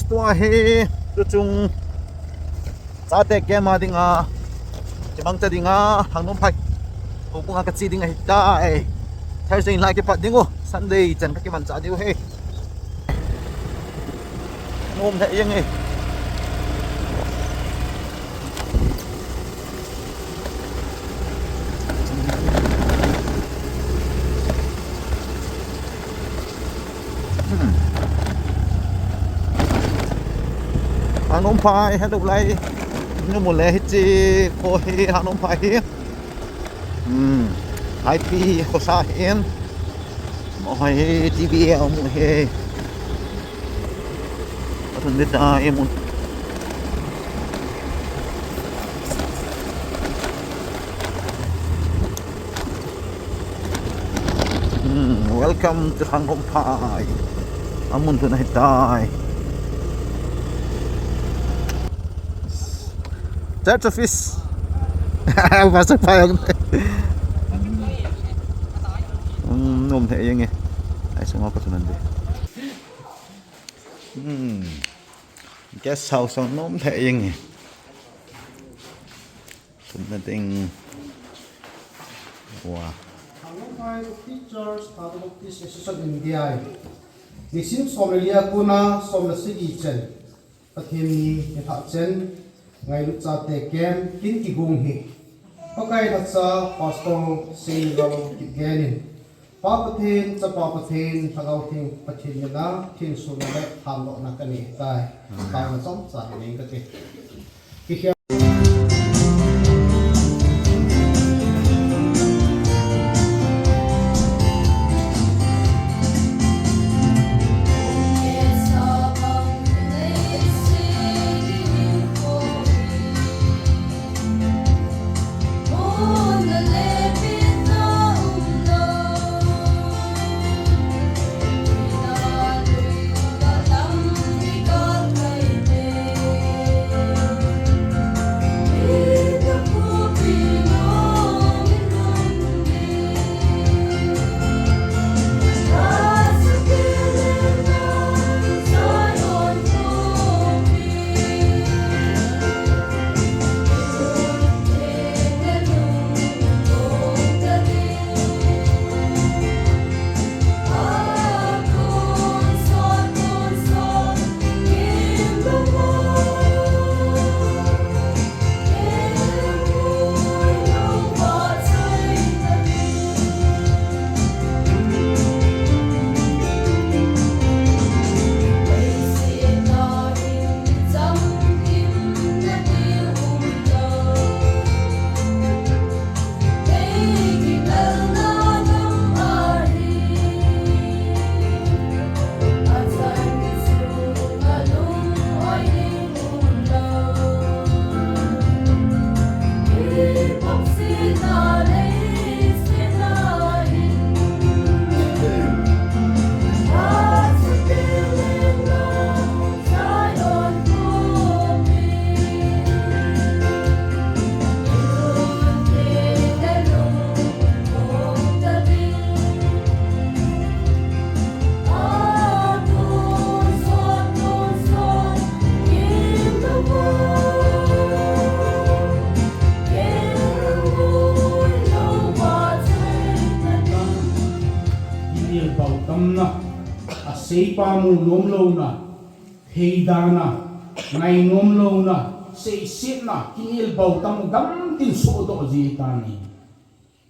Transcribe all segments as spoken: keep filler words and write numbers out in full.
Tua hi tuchung chate camp a dinga, kimangcha dinga Hangnomphai houbunga kache ding ahitai. Thursday in la kipat ding u, Sunday chan kakimancha diu hi. Nom lheh jeng e. Hangnomphai helou lai. Nu mu le hiche kho hi Hangnomphai hi. Hmm. Ipi khosa hin. Mo hai hi T V a mu hi. Atun de ta e mu. Hmm, welcome to Hangnomphai. Amun tu nahi tai. Church office. Pastor pa jong. Hmm, nom lheh jeng e. Ai, sunga ko tunan de. Hmm. Guest house jong nom lheh jeng e. Sum na ding. Wa. Hangnomphai Baptist Church, Thadou Baptist Association India. Nisim som le li a kona som le sagi chen. Pathen ni nilhah chen. Ngailut chate camp kin kigong hi. Pakai lhacha Pastor Seinilal Kipgen in. Pa Pathen, Chapa Pathen, Lhagao Theng Pathen mina, thinsunna le thanlona kanei tai. Amen. Taona chomcha nei kate. Kikhel Kinel bautamna, aseipa mu nom louna, theidana, ngai nom louna, seisetna, kinel bautam gamtin sohdoh ji tani.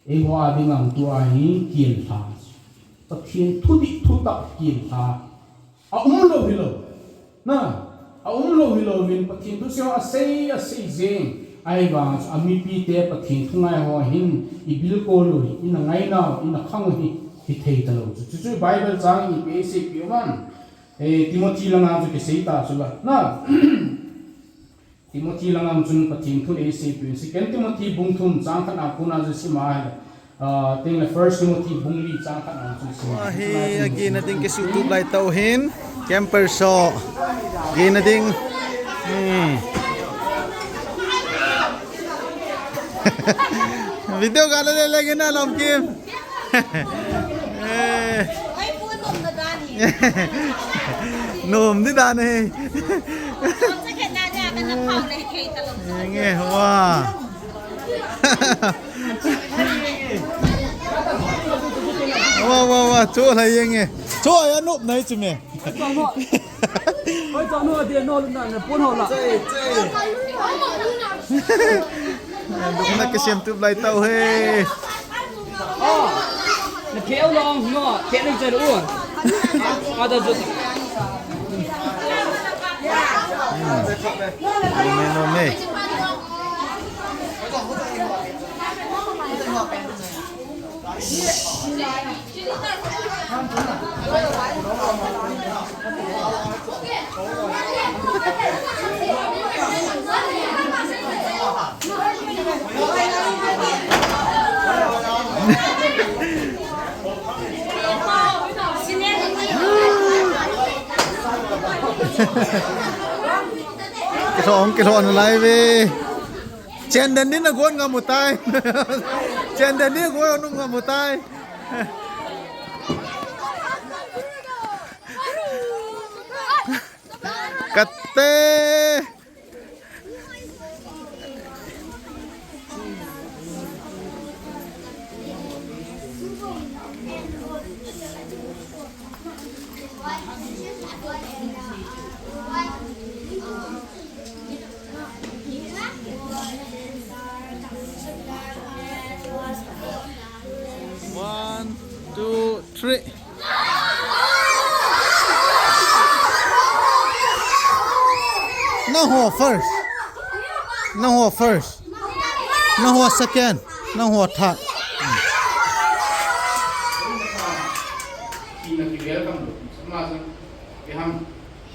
Eiho a dinga tua hi kiel lha. Pathen thudih thutah kiel lha. A um lou hilou. Na, a um lou hilou vin Pathen thusei a sei, a sei jeng. Ahivang a mipite Pathen thu ngai ho hin i bilkol u hi, i na ngainau, i na khang u hi, hithei talou chu. Chuchu Bible chang ipi eiseipeh uvem. Eh, Timothy langa chu kisei ta chu la. Na, Timothy langa chun Pathen thun eiseipeh, Second Timothy bung thum chang khat na kona chu sim a, ah, tengle First Timothy bung li chang khat na chu sim a. Ahi, agena ding kisutup lai tau hin, camper so. Gena ding. Hmm. Video ga le le gena Lomkim. Eh. Ai, phone nom na dan hi. Nom di dan e. Nge, wa. Wa, wa, wa, chu la yeng e. Chu ya nop nai chu me. Hoi, chu no de no na na pon ho la. Dukna kisem tup lai tau he. Oh, na khel long no, khel ni char u. Ada jut. Nome, nome. Kilhong, kilhong lai ve. Chen den din na gon ngam u tai. Chen den din gon ngam u tai. Kate. One, two, three. Nangho first. Nangho first. Nangho second. Nangho third. Ina ki welcome lo. Sama sa. Ki ham,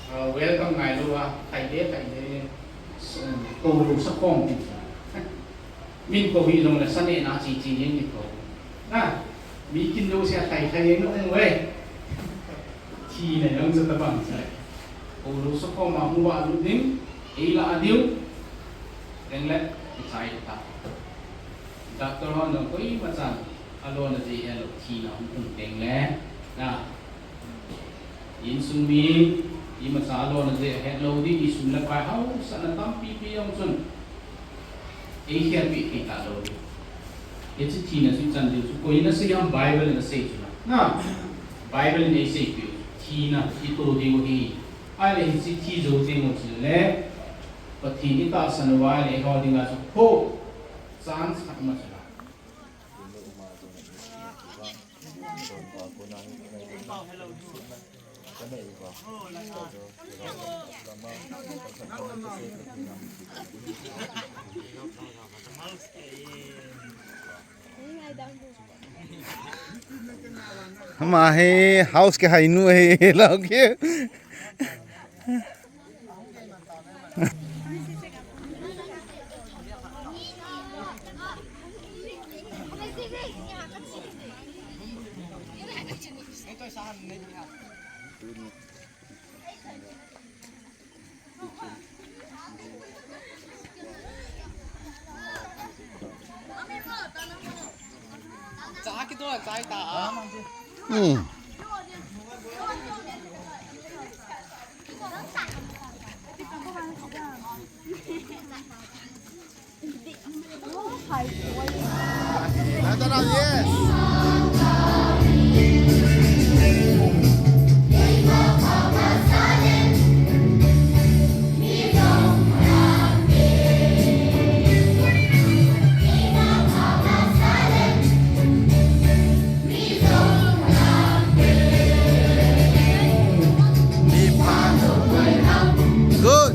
uh, welcome ngai lo a. Khai de, khai de. Ko lo sa khom ti. Min ko hi jong le sa ne na chi chi yin ni ko. Na, mi kin lo sia khai khai yin ong ve. Thi na jong sa ta bang sa. Ko lo sa ko ma mu ba lu ding, ei la a diu. Deng le, i chai ta. Doctor hon jong koima chan, a lo na ji he lo thi na hung tung deng le. Na, Insung mi, imacha lona jeh ahet lou ding, isum le pai hausatna tampi pi jong chun, eikhelpi thei talou ding. Hiche thina chu ichan diu chu, koi in asei ham, Bible in asei chu na. Na, Bible in eisei piu, thina ito diu ahi. Ahile hiche thi jou teng u chun le, Pathen itahsan uva ahile eiho dinga chu, ho, chance khat ma chu na. Ama hi house kihai nu ahi, lou ki. Hmm. Yes. Good.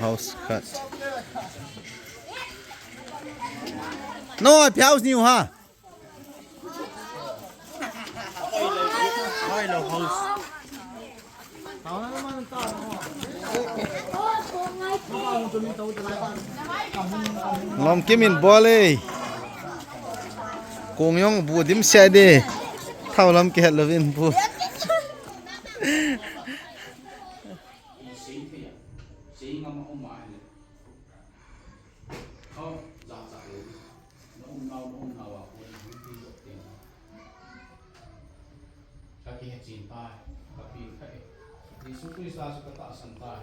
House cut. No, house new ha. Lom kim in bol e. Kong jong bu dim sia de. Thao lam kihet lovin bu. Ka kihechen tai, ka pengthah e. Jesu Christa chu ka tahsan tai.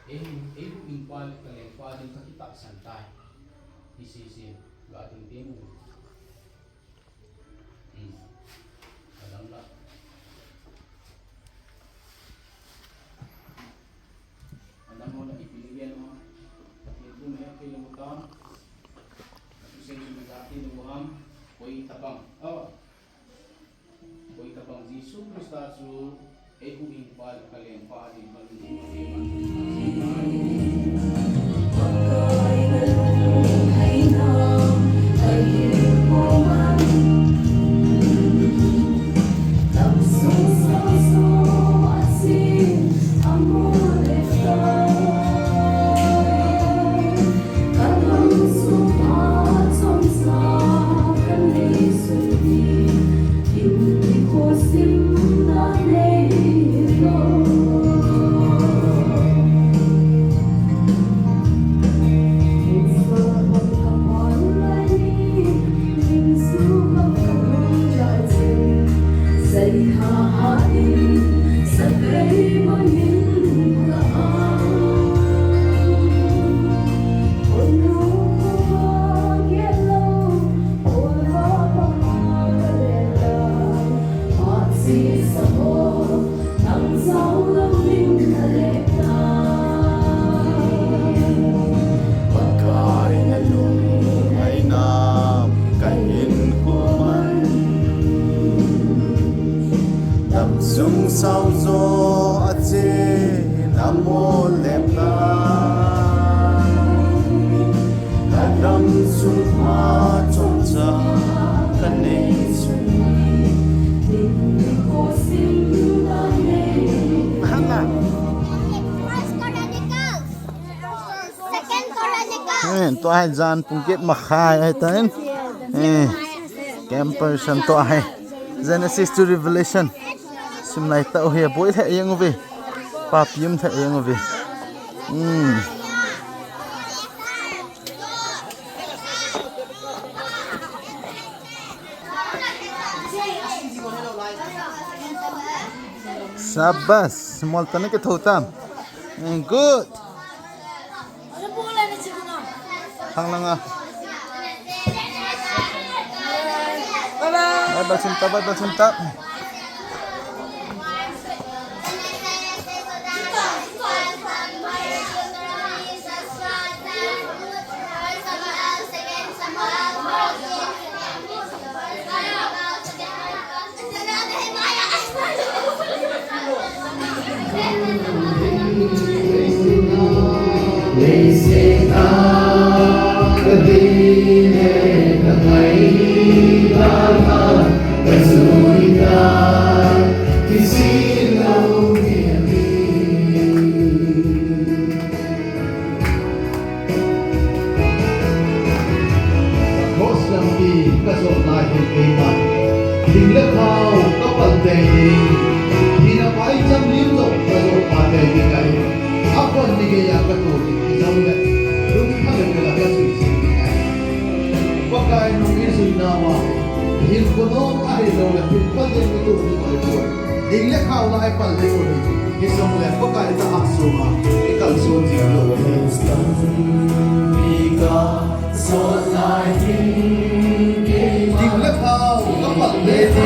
Ei, ei huhhingpa le ka lengpa ding ka kitahsan tai. Isese, ga ding teng u. Hmm. Ka dam la. Ka dam la ipi ni gen ma. Ka tin tu me ke lo ta. Ka tu se chu me ga tin lo ham. Koi tapang. Oh. Koi tapang Jesu Christa chu ei huhhingpa le ka lengpa ding ka lungthim a Sung sao jo a che na mo lem na. Ka dam sung ma chom cha ka nei sung. Hala. Second Chronicles. Eh, tua hi jan pung get makhai ahi tan. Eh, campers an tua hi. Genesis to Revelation. Sim lai tau hi boi lheh jeng uve. Papi um lheh jeng uve. Hmm. Sabas, mol tane ke thotam. Eh, good. Thang langa. Bye bye. Bye bye, Sunta. Bye bye, Sunta. Cross lampi ka jot lai hi keima. Ding le khao ka pal tei ding. Thina pai cham lim jong ka jot pha tei ding ahi. A kon ni geiya ka tu ding hi jong le. Lungthim le la ka sui sui ding ahi. Pakai nung i jui na ma. Hin ko no ahi lo le hin pa ding i tu ding ahi. Ding le khao la ai pal le ko ni. Hi jong le Pakai ta a suma. I kal sun jing lo hi. Ding le khao ka pal le ko.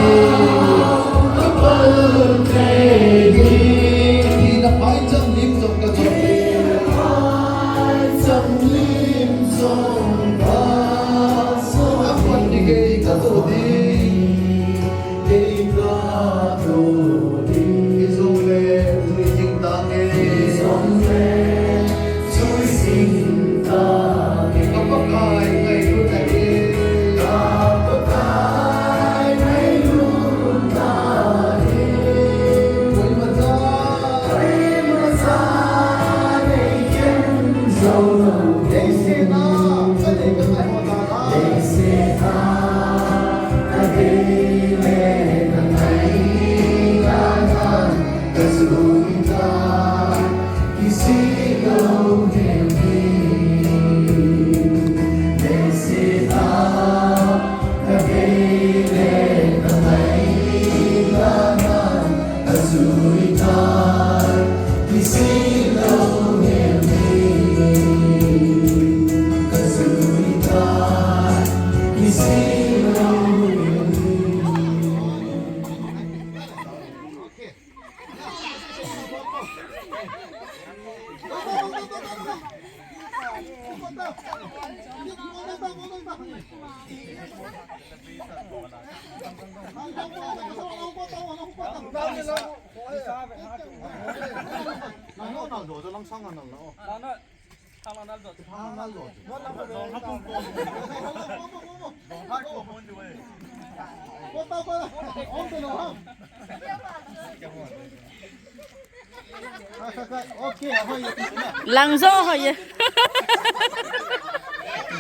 Langjo ho ye.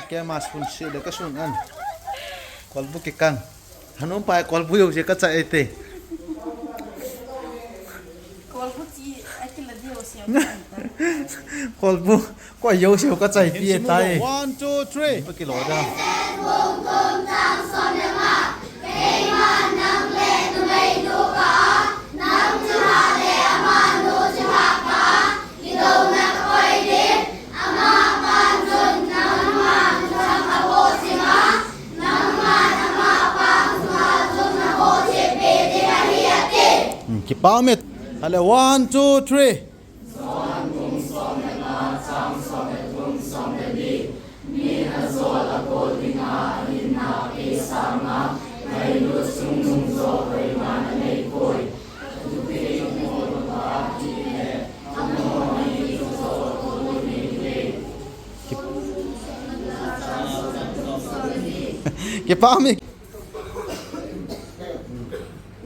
Keima sun se le ka sun an. Kolbu kikang. Hanung pai kolbu jouse ka chai te. Kolbu chi akila di ho se. Kolbu ko jouse ka chai ti tai. One, two, three. Pakilo da. Hmm, kipah met. Ale, one, two, three. Kipah mi.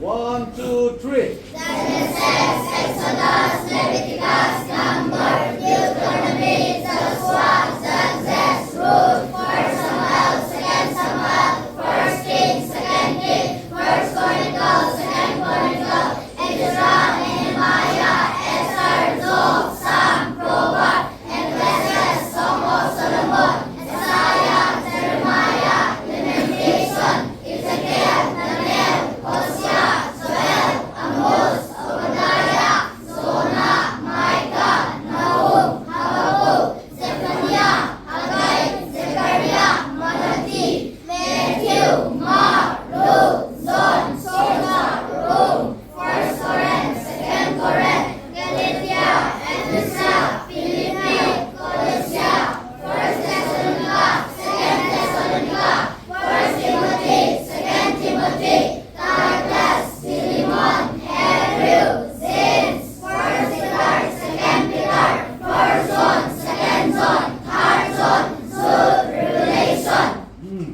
One, two, three. Genesis, Exodus, Leviticus, Numbers, Deuteronomy, Joshua, Judges, Ruth, First Samuel, Second Samuel, First Kings, Second Kings, First Chronicles, Second Chronicles, Ezra, Nehemiah, Esther, Job, Psalm, Proverbs, Ecclesiastes, Song of Solomon, Isaiah, Jeremiah, Lamentation, Ezekiel, Daniel, Hosea, Joel, Amos, Obadiah, Jonah, Micah, Nahum, Habakkuk, Zephaniah, Haggai, Zechariah, Malachi, Matthew, Mark, Luke, John, Solomon, Rome, First Corinth, Second Corinth, Galatia, Ephesians, Philippians, Colossians, First Thessalonica, Second Thessalonica, First Timothy, Second Timothy, Titus, Philemon, Hebrew, James, First Peter, Second Peter, First John, Second John, Third John, Jude, Revelation. Hmm.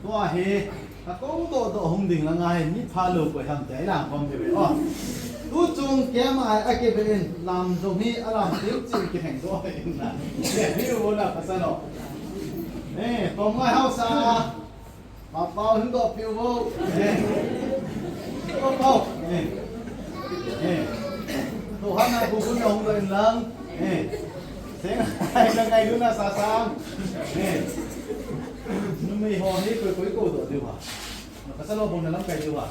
Tua hi, ka kong doh doh hung ding lang ahi, mi pha lou koi ham te, i lang kom te ve, oh. Tu chung keima a kive in, lam jong hi, a lam tiu chi kiheng doh in na. Ni u na ka sa no. Eh, tom ngai hausa. Ma pau hin doh piu vo. Eh. Ko pau. Eh. Eh. To han na bu bu na hung doh in lang. Eh. Seng ai na ngai lu na sa sa. Eh. Numei ho hi koi koi ko doh diu ha. Pasal lo bong na lamkai diu ha.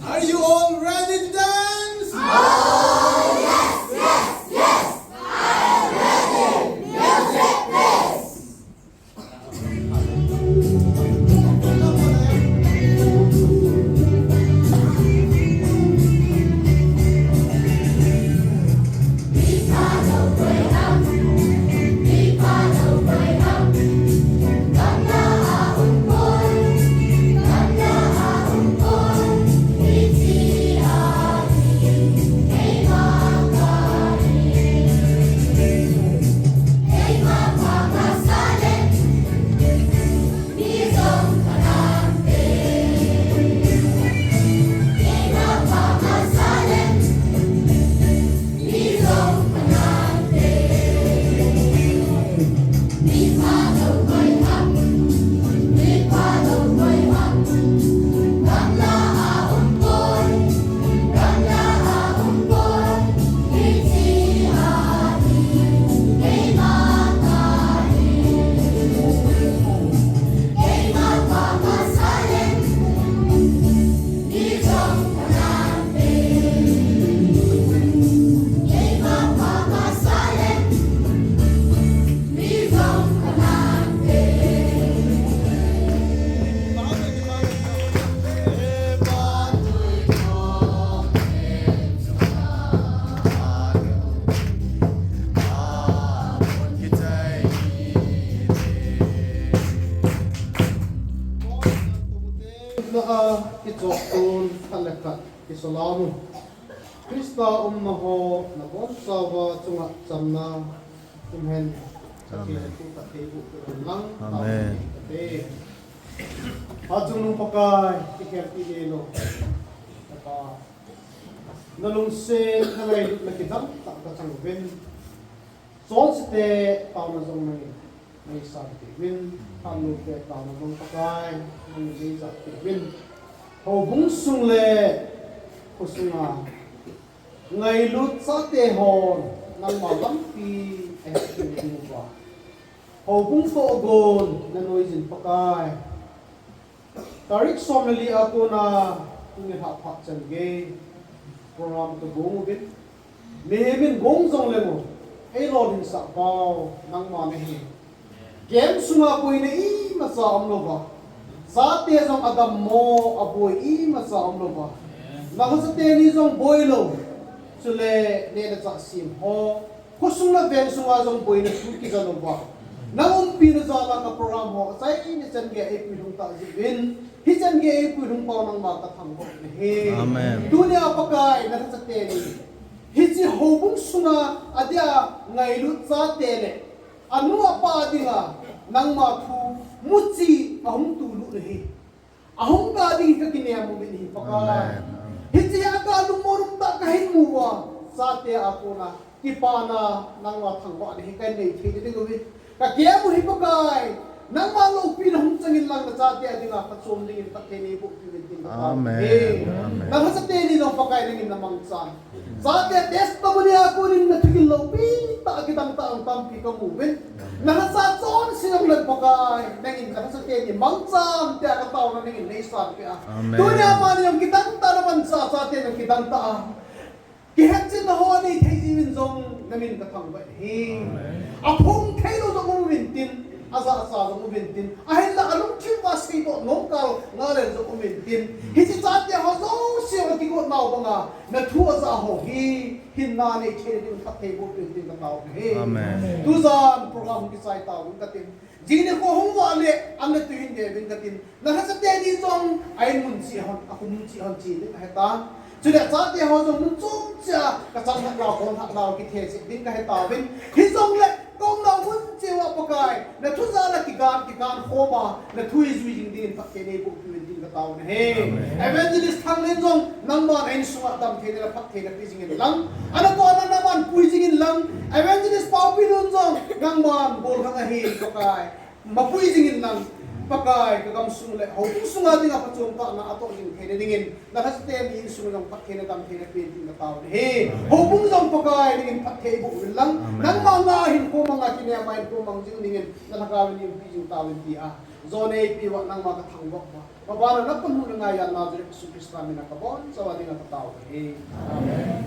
Are you all ready to dance? Oh, yes, yes, yes. I am ready. Music, please. A kichok tun khat le khat kisalam u. Krista umna ho nabonchauva chunga chamna umhen. Amen. Amen. Achungnung Pakai, kikhelpi neilou. Kapa. Nalungset, nangailutna kidang tah kachang uvin. Chonse te taona jong nangin neisan peh uvin, thanop te taona jong Pakai nangin neijah peh uvin. Houbung sung le khosunga ngailut chate hon nangma lampi ahet diu uva, houbung tohgon nanoiyin Pakai. Tarik som le li a kona tuni lha phat chan gei program kagong uvin. Mihem in gong jongle mo, eilolhinsah pau nangma nahi. Camp sunga boina imacha umlouva, chate jong adammo, aboi imacha umlouva, nalhachate ni jong boilou, chule neh le chah sem ho, khosung le veng sunga jong boina thu kija louva, nang umpina jal a ka program ho achaina chan gei eipuilhung tah jeh uvin, hichan gei eipuilhung pau nangma kathangvah nahi. Amen. Tunia Pakai, nalhachate ni hiche houbung sunga adia ngailut chate le anu apa dinga nangma thu muchi ahung tulut nahi. Ahung ga ding kakinem uvin ahi Pakai. Amen. Hiche a kalungmon um tah kahin mu uva, chate a kona kipana nangma thangvahna hi kahin nei thei ding uvin. Kakimu hi Pakai, nangma loupina hung changin lang nachate a dinga phachom dingin phatthei neiboh piuvin tin katao uve. Amen. Amen. Nalhachate ni jong Pakai nangin namangchan. Chate testimony a konin nathugil loupi tah kidang tah tampi kamu uvin. Nalhacha chonse jongle Pakai, nangin nalhachate ni mangchan tia kataona nangin neisan peh a. Amen. Tunia mani jong kidang tah namanchah, chate jong kidang tah a kihetchetna ho anei thei jiuvin jong namin kathangvah e. Aphong theilou jong um uvin tin, ajahcha jong um uvin tin, ahinla alungthim uva seidoh nom kal ngal le jong um uvin tin, hiche chate ho jouse a kigot nau banga nathu ajah ho hi hinna nei thei ding phatthei boh piuvin tin katao uve. Amen. Tujan program kichai tauvin katin. Jing nikho hung vah le, an le tui hin ve uvin katin. Nalhachate ni jong a in mun cheh hon, akhum mun cheh hon che ding kahe tan. Chule chate ho jong mun chom cheh a kachang lhah nau, kon lhah nau kithe cheh ding kahe tauvin. Hijongle kaumnau mun cheh uva Pakai, nathu jal a kigan, kigan khom a, nathu hi jui jing dingin phatthei neiboh piuvin tin katao uve. Amen. Evangelist Thanglen jong nangman a insunga damtheina le phattheina peh jingin lang, anatohna nangman pui jingin lang, Evangelist Paopinun jong nangman bolhang ahi Pakai. Mapui jingin lang, Pakai, kagamsung le houbung sunga dinga phachomtahna atoh jing theina dingin, nalhachate ni insung jong phattheina damtheina pen tin katao uve. Houbung jong Pakai nangin phatthei boh uvin lang, amen, nangma nga hinkho manga kinem a hinkho mang jing dingin, nalhagao in umpi jing tauvin tia, jona eipe uva nangma kathangvah uva, mabana napanhu le ngaiya Nazareth Jesu Christa mina kabonchauva dinga katao uve. Amen.